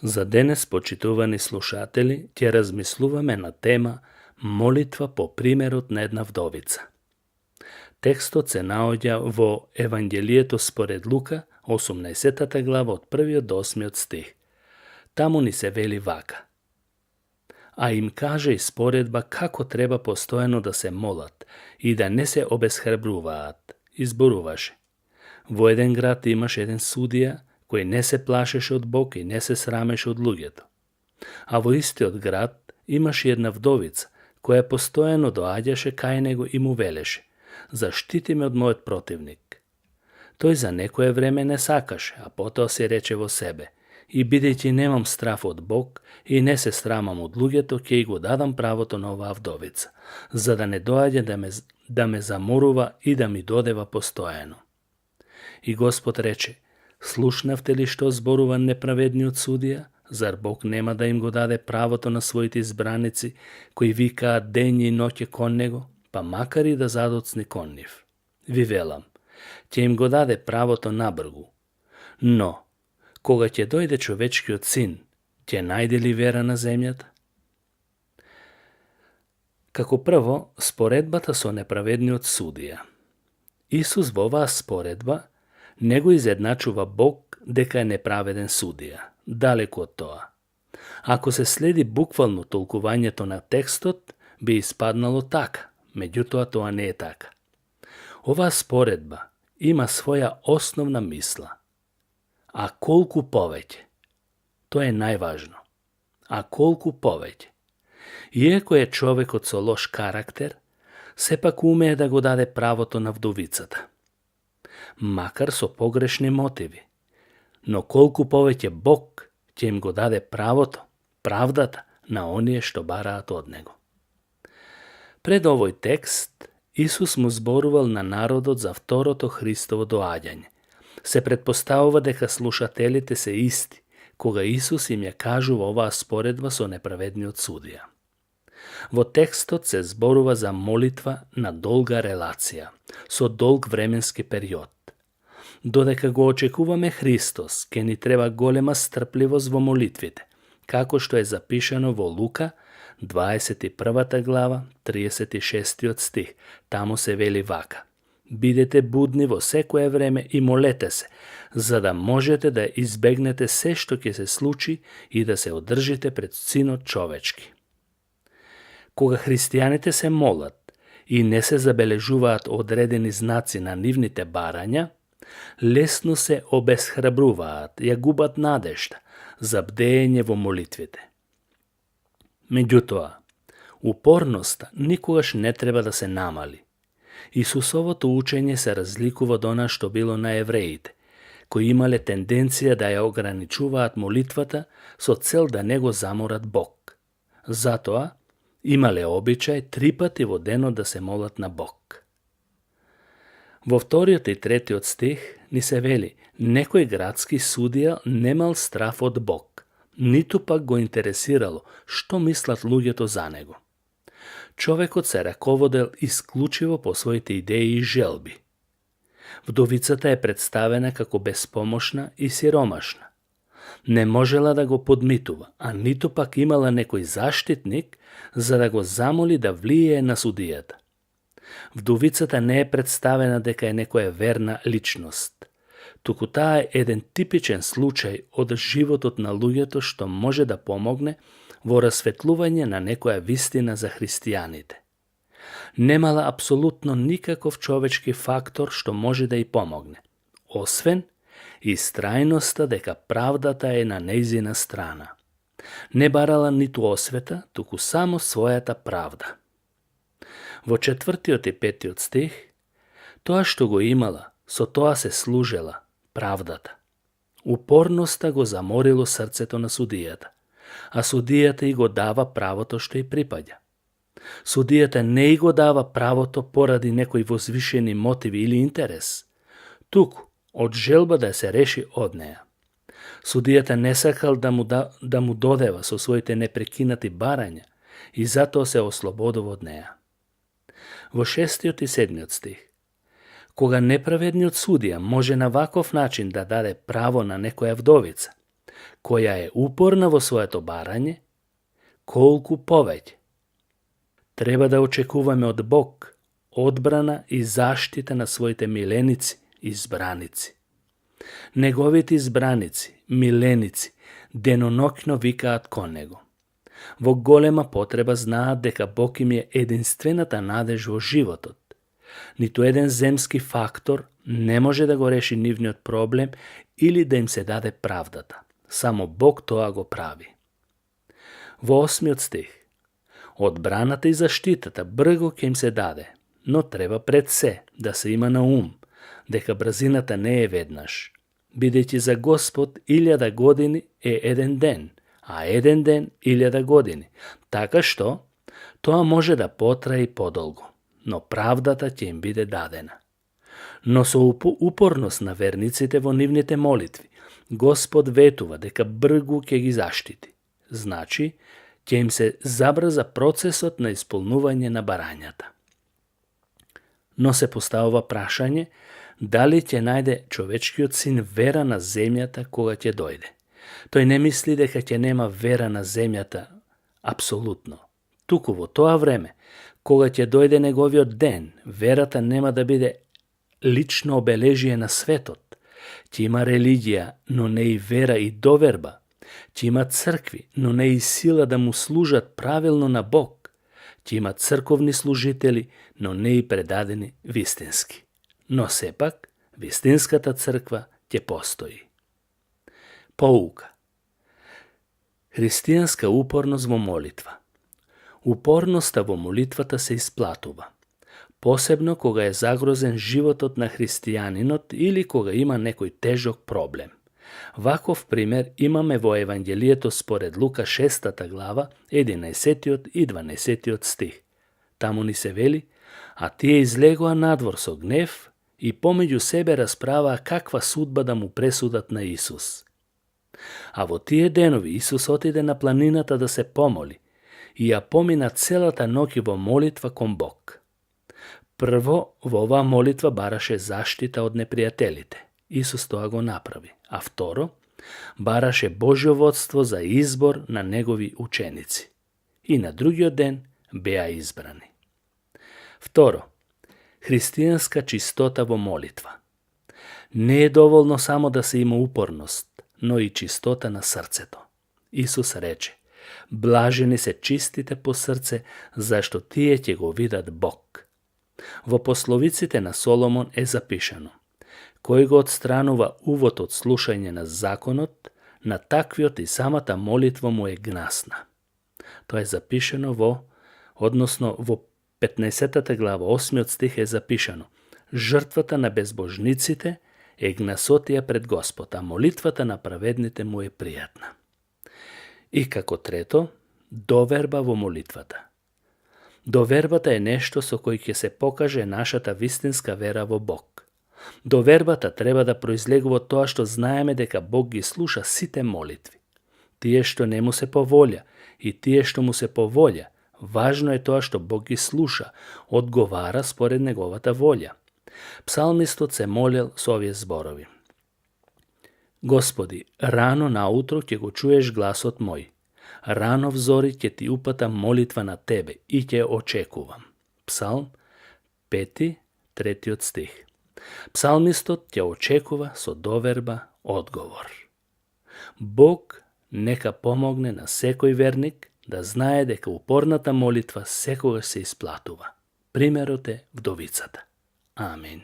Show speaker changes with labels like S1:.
S1: За денес, почитувани слушатели, ќе размислуваме на тема молитва по примерот на една вдовица. Текстот се наоѓа во Евангелието според Лука, 18 глава од 1 до 8 стих. Таму ни се вели вака. А им каже и споредба како треба постојано да се молат и да не се обесхрабруваат. Изборуваше. Во еден град имаш еден судија кој не се плашеше од Бог и не се срамеше од луѓето. А во истиот град имаш и една вдовица која постојано доаѓаше кај него и му велеше: заштити ме од мојот противник. Тој за некое време не сакаше, а потоа си рече во себе: и бидејќи немам страф од Бог и не се срамам од луѓето, ќе го дадам правото на оваа вдовица, за да не доаѓа да ме заморува и да ми додева постојано. И Господ рече: слушнавте ли што зборува неправедниот судија? Зар Бог нема да им го даде правото на своите избраници, кои викаат ден и ноќе кон него, па макар и да задоцни кон нив? Ви велам, ќе им го даде правото набргу. Но, кога ќе дојде човечкиот син, ќе најде ли вера на земјата? Како прво, споредбата со неправедниот судија. Исус во оваа споредба не го изедначува Бог дека е неправеден судија. Далеку од тоа. Ако се следи буквално толкувањето на текстот, би испаднало така, меѓутоа тоа не е така. Оваа споредба има своја основна мисла. А колку повеќе? Тоа е најважно. А колку повеќе? Иако е човекот со лош карактер, сепак умее да го даде правото на вдовицата. Макар со погрешни мотиви. Но колку повеќе Бог ќе им го даде правото, правдата на оние што бараат од него. Пред овој текст, Исус му зборувал на народот за второто Христово доаѓање. Се предпоставува дека слушателите се исти, кога Исус им ја кажува оваа споредба со неправедниот судија. Во текстот се зборува за молитва на долга релација, со долг временски период. Додека го очекуваме Христос, ке ни треба голема стрпливост во молитвите, како што е запишано во Лука, 21 глава, 36 стих. Таму се вели вака: бидете будни во секое време и молете се, за да можете да избегнете се што ќе се случи и да се одржите пред Синот човечки. Кога христијаните се молат и не се забележуваат одредени знаци на нивните барања, лесно се обесхрабруваат, ја губат надежда за бдеење во молитвите. Меѓутоа, упорноста никогаш не треба да се намали. Исусовото учење се разликува од она што било на евреите, кои имале тенденција да ја ограничуваат молитвата со цел да не го заморат Бог. Затоа, имале обичај 3 пати во денот да се молат на Бог. Во вториот и третиот стих ни се вели: некој градски судија немал страф од Бог, ниту пак го интересирало што мислат луѓето за него. Човекот се раководел исклучиво по своите идеи и желби. Вдовицата е представена како безпомошна и сиромашна. Не можела да го подмитува, а ниту пак имала некој заштитник за да го замоли да влијае на судијата. Вдовицата не е представена дека е некоја верна личност. Туку таа е еден типичен случај од животот на луѓето што може да помогне во расветлување на некоја вистина за христијаните. Немала апсолутно никаков човечки фактор што може да ѝ помогне, освен истрајноста дека правдата е на нејзина страна. Не барала ниту освета, туку само својата правда. Во 4 и 5 стих, тоа што го имала, со тоа се служела, правдата. Упорноста го заморило срцето на судијата, а судијата и го дава правото што ѝ припаѓа. Судијата не и го дава правото поради некои возвишени мотиви или интерес, туку од желба да се реши од неја. Судијата не сакал да му додева со своите непрекинати барања и затоа се ослободува од неја. Во 6 и 7 стих, кога неправедниот судија може на ваков начин да даде право на некоја вдовица, koja je uporna vo своето барање, колку повеќе треба да очекуваме од Бог одбрана и заштита на своите миленици и избраници. Неговите избраници, миленици, деноноќно викаат кон Него. Во голема потреба знаат дека Бог им е единствената надеж во животот. Ниту еден земски фактор не може да го реши нивниот проблем или да им се даде правдата. Само Бог тоа го прави. Во 8 стих. Одбраната и заштитата брго ќе им се даде, но треба пред се да се има на ум, дека брзината не е веднаш, бидејќи за Господ 1000 години е еден ден, а еден ден 1000 години, така што тоа може да потрае и подолго, но правдата ќе им биде дадена. Но со упорност на верниците во нивните молитви, Господ ветува дека бргу ќе ги заштити. Значи, ќе им се забрза процесот на исполнување на барањата. Но се поставува прашање дали ќе најде човечкиот син вера на земјата кога ќе дојде. Тој не мисли дека ќе нема вера на земјата апсолутно. Туку во тоа време, кога ќе дојде неговиот ден, верата нема да биде лично обележие на светот. Ќе има религија, но не и вера и доверба. Ќе има цркви, но не и сила да му служат правилно на Бог. Ќе има црковни служители, но не и предадени вистински. Но сепак, вистинската црква ќе постои. Поука. Христијанска упорност во молитва. Упорноста во молитвата се исплатува. Посебно кога е загрозен животот на христијанинот или кога има некој тежок проблем. Ваков пример имаме во Евангелието според Лука 6 глава, 11 и 12 стих. Таму ни се вели, а тие излегоа надвор со гнев и помеѓу себе расправаа каква судба да му пресудат на Исус. А во тие денови Исус отиде на планината да се помоли и ја помина целата ноќ во молитва кон Бог. Прво, во оваа молитва бараше заштита од непријателите. Исус тоа го направи. А второ, бараше Божјо водство за избор на негови ученици. И на другиот ден беа избрани. Второ, христијанска чистота во молитва. Не е доволно само да се има упорност, но и чистота на срцето. Исус рече, блажени се чистите по срце, зашто тие ќе го видат Бог. Во пословиците на Соломон е запишано, кој го отстранува увод од слушање на законот, на таквиот и самата молитва му е гнасна. Тоа е запишано во 15 глава, 8 стих е запишано, жртвата на безбожниците е гнасотија пред Господ, а молитвата на праведните му е пријатна. И како трето, доверба во молитвата. Довербата е нешто со кој ќе се покаже нашата вистинска вера во Бог. Довербата треба да произлегува од тоа што знаеме дека Бог ги слуша сите молитви. Тие што не му се по волја и тие што му се по волја, важно е тоа што Бог ги слуша, одговара според неговата волја. Псалмистот се молел со овие зборови. Господи, рано наутро ќе го чуеш гласот мој. Рано взори ќе ти упатам молитва на Тебе и ќе очекувам. Псалм 5, 3 стих. Псалмистот ќе очекува со доверба одговор. Бог нека помогне на секој верник да знае дека упорната молитва секогаш се исплатува. Примерот е вдовицата. Амин.